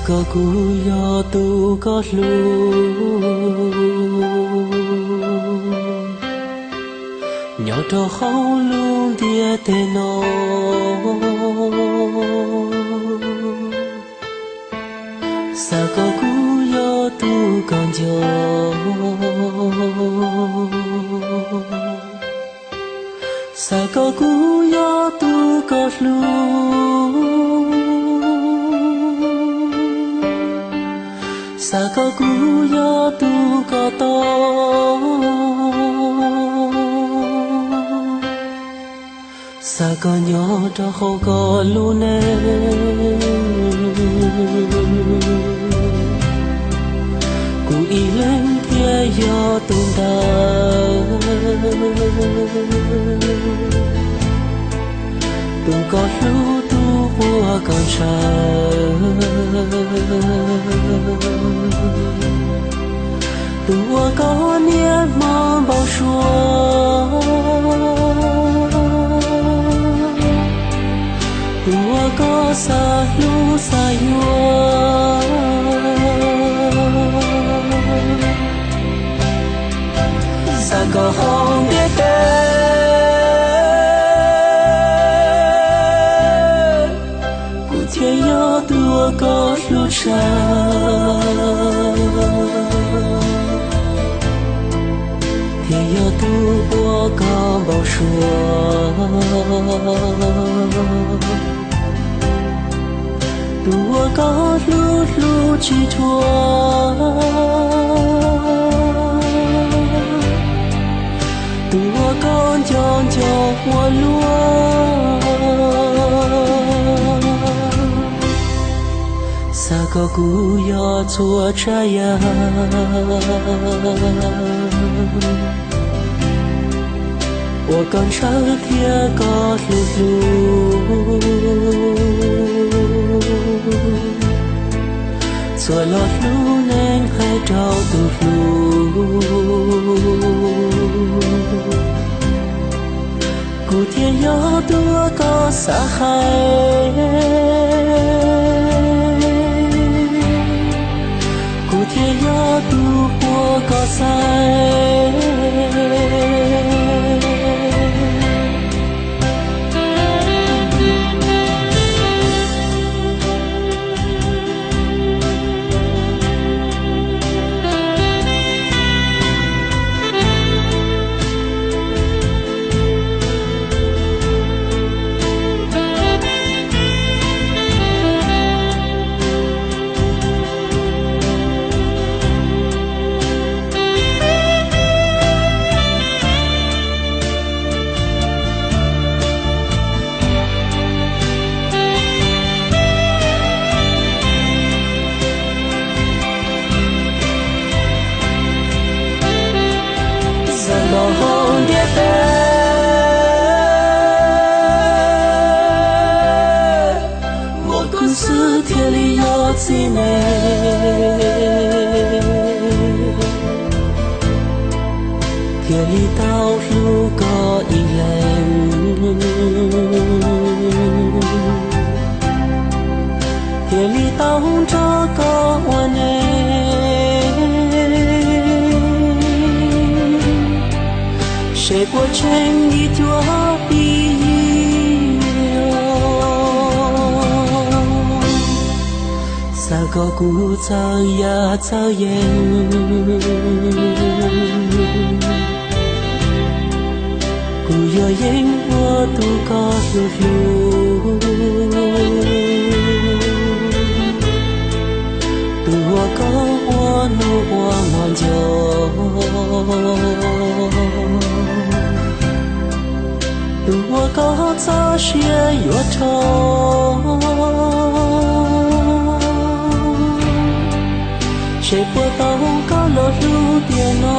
Koj kuj yog tus koj hlub, nyob rau hauv lub ntiaj teb no. Xav kom kuv yog tus koj nco, xav kom kuv yog tus koj hlub, xav kom kuv yog tus koj tau, xav kom nyob rau hauv koj lub neej, kuv ib leeg thiaj yog tus ntawd, tus koj hlub, tus uas koj ntshaw, tus uas koj niaj hmo npau suav, tus uas koj xav hlub xav yuav. Xav kom hauv ntiaj teb, kuv thiaj yog tus uas koj hlub tshaj, thiaj yog tus uas koj npau suav, tus uas koj hlub hlub tsis dhuav, tus uas koj nco nco ua luaj. Xav kom kuv yog txhua tsav yam uas koj ntshaw thiab koj hlub hlub, txhua lo lub neej hais rau tus hlub, kuv thiaj yog tus uas koj xav hais, kuv thiaj yog tus uas koj xaiv. Xav kom hauv ntiaj teb, muaj koj xwb thiaj li yog txiv neej, thiaj li tau hlub koj ib leeg, thiaj li tau nrog koj ua neej, seb puas tseem yim cuab ib yam. Xav kom kuv txawj yam txawj yeeb, kuv yuav yeem ua tus koj hlub hlub, tus uas koj ua hnub ua hmo nco, tus uas koj txoj sia yuav rau, seb puas tau koj los hlub tiam no.